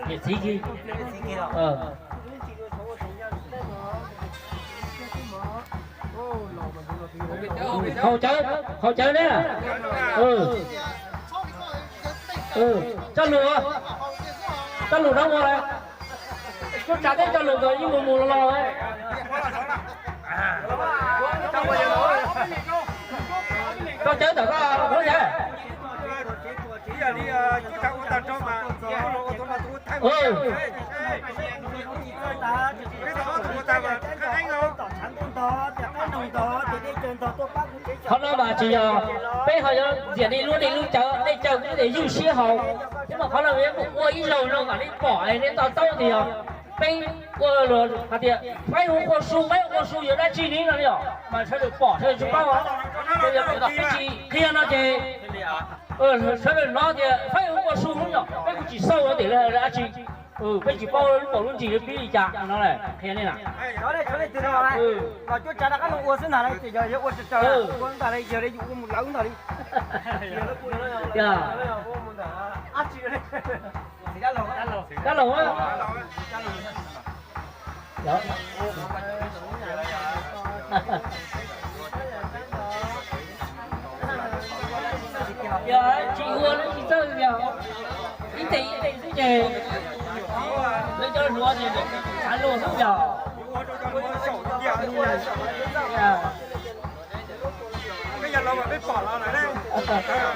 Niam txiv kiag. Haus cawv, haus cawv ne. Coj lus, coj lus no ua lawm. Coj tsav teb coj lus ntawd yeej mus mus los los. Koj cawv tom koj ua yam. Qhov no mas tsis yog peb ho yuav ntxias nej lub neej lub cawv, nej cawv kuj ywj siab haus, thiab mas qhov no yuav mus ua ib zaug no kom nej pom nej to taub tias yog peb ua hais tias faib hu qua su, faib hu qua su yuav dab tsi ne no yom, mas sawv daws pom sawv daws tsis paub. Yog peb tsis qhia no ces sawv daws hnov tias faib hu qua su yom, peb kuj tsis xauj no tias lawv dab tsi. Peb tsis paub lub paus lub ntsis lawv pib li cas no qhia nej na. Dab laug. Yog tsis ua lawv tsis txawj yog ib teg ib teg xwb ces lawv cov hluav ces txav luag xwb yog.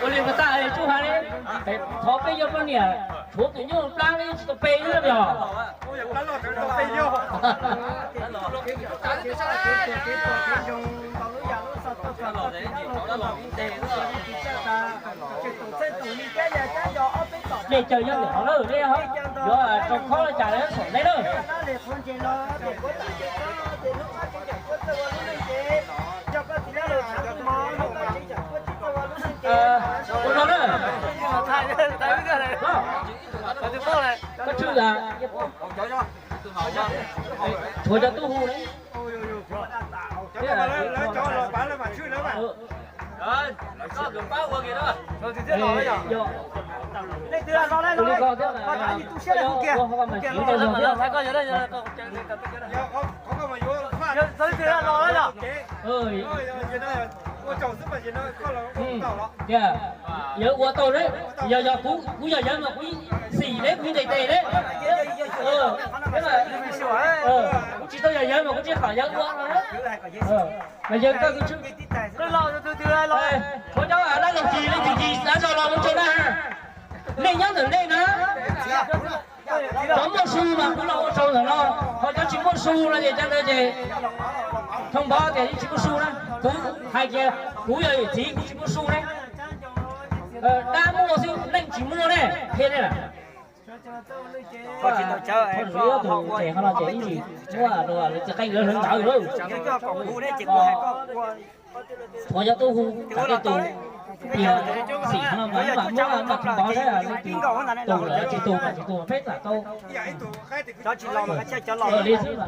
Ua li puas tau tsuj hais li, thov peb cov poj niam tshuav tus nyuj plab li tsis tau pe li yog. Nej cawg nyob ntawm qhov lawm, nej yuav tsaus khob los cas los saum nej na. Ua no na. Koj tshwj, tshuav cov tub hu ne. Ua li ko thiab, ua ho mas tsis tau zog thiab. Tias, yawg ua tau ne, yog yog kuv, kuv yog yawg mas kuv xim ne, kuv ntes tes ne. Kuv tsis tau yog yawg mas kuv tsis qhom yawg ua no na. Mas yawg koj, tshuav cov dab laug kis leej twg kis xav zog los ua tsaug na. Nej nyob ntawm nej na. Cov muaj su mas kuv los ua tsaug ntawm no, ho cov tsis muaj su no ces cov ntawd ces thooj npov tias yeej tsis muaj su na. Kuv hais tias kuv yog yawm txiv kuv tsis muaj su ne. Dab muaj xwb leej tsis muaj ne, qhia nej lawm. Tus ces ho no ces ib ntsis muaj lawv txiv qeej lawv hluav ntawd lawm. Tshuav cov tub hu, tshuav tej tus tias xim no mas muab mas thooj npov saib leej twg tus lawm tsis tus mas tsis tus peb txawm tau. Li xwb.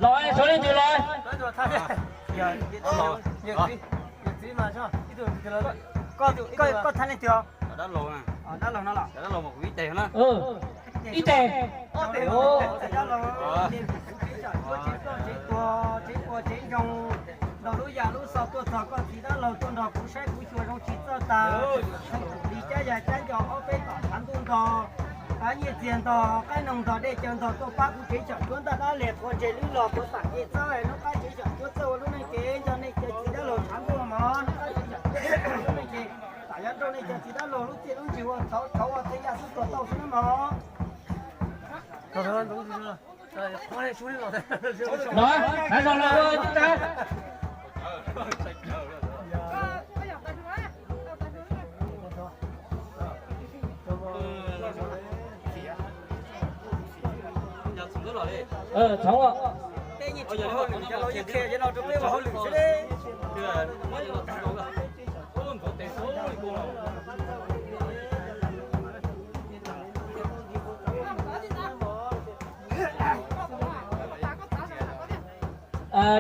Los, tshuav leej twg los? Koj thaij leej twg? Dab laug no los? Ib teg. Nrog lub yam lub xov tuaj txog koj txiv dab laug tuaj nrog kuv saib kuv xyuas zoo tsis txawj tas. Li cab yag cab nco ob peb tom tshav ntuj nto. Qab nyiaj txiag ntog, qaib noog ntog, dej cawv ntog, tuaj pab kuv tsev xyom cuab ntaj dab les, quav ntses lwb los, quav xam kev txawb, hnub qab tsev xyom cuab txawj ua lub neej kev, nco nej cov txiv dab laug tshav ntuj mog, hnub qab tsev xyom cuab txawj ua lub neej kev, tam yog nrauj nej cov txiv dab laug lub txiaj lub ntsig ua txhauv txhauv ua txhia yaj xwb tua tauj xwb na mog. Los, hais zog los ua cib tag. Txhoov.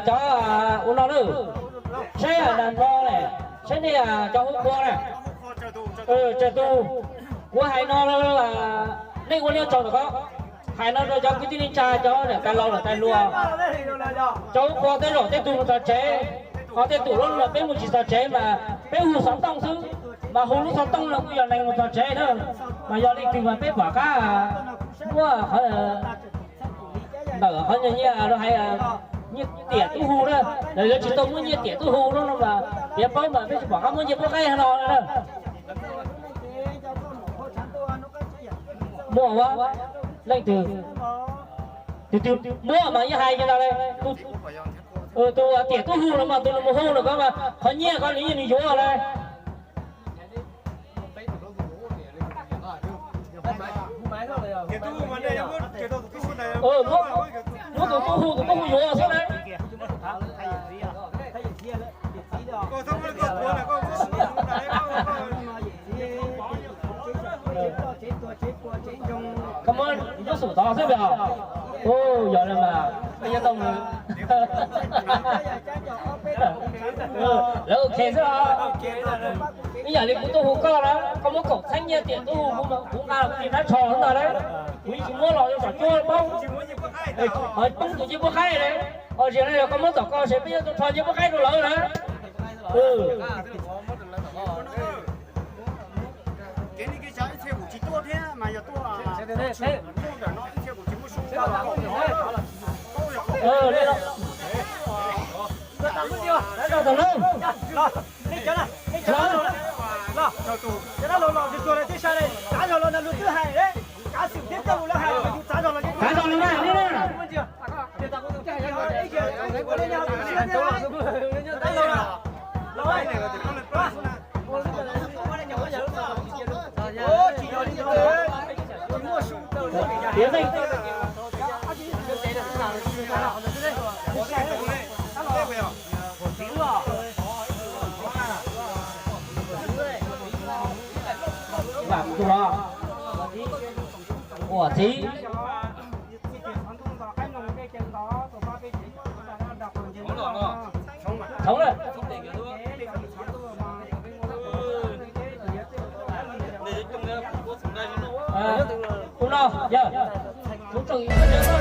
Cov ua no na, saib nas no ne, saib nej cov hu qhua na, tsawg tus. Kuv hais no, nej ua nej tsaug ntawm ko, hais no rau cov kwv tij neej tsa, cov niam tais laus niam tais hluas, cov hu qhua tej zaum tej tug mus txog tsev, ho tej tug lub no peb mus tsis txog tsev mas peb hu xov tooj xwb, mas hu lub xov tooj no kuj yog neeg mus txog tsev na, mas yog leej twg mas peb pom qab muab qhov ntawm qhov nyiaj nyiaj hais nyiaj tiam tub hu na, lawv yuav tsis tau muab nyiaj tiam tub hu no mas piav paub mas peb tsis pom qab muab nyiaj pub qaib no na. Muaj ua leej twg, tus twg muaj mas yeej hais li ntawd li. Tus tiam tub hu no mas tus nws mus hu no ko mas qhov nyiaj ko nws yeej nws yuav li. Muab tus tub hu tus tub hu yuav xwb na. Koj muab lub xum tod xwb os. Yog li mas peb yuav tau mus. Lawv ok xwb os. Ib yam li kuv tuaj hu koj na, koj muab kaum txheeb nyiaj tiam tub hu kuv, kuv nqa los kuv tsis nab tsho xwb ntag lauj. Kuv yeej tsis muab los rau saum cuab paub. Ho poob tus nyiaj pub qaib li. Ho ziag no yog koj muab tom koj ces peb yuav tau rho nyiaj pub qaib rau lawv na. Txav zog los na, li na. Tiav neeg. Vam tus no. Ua txiv. Txhoov na. Tus no yog, kuv tseem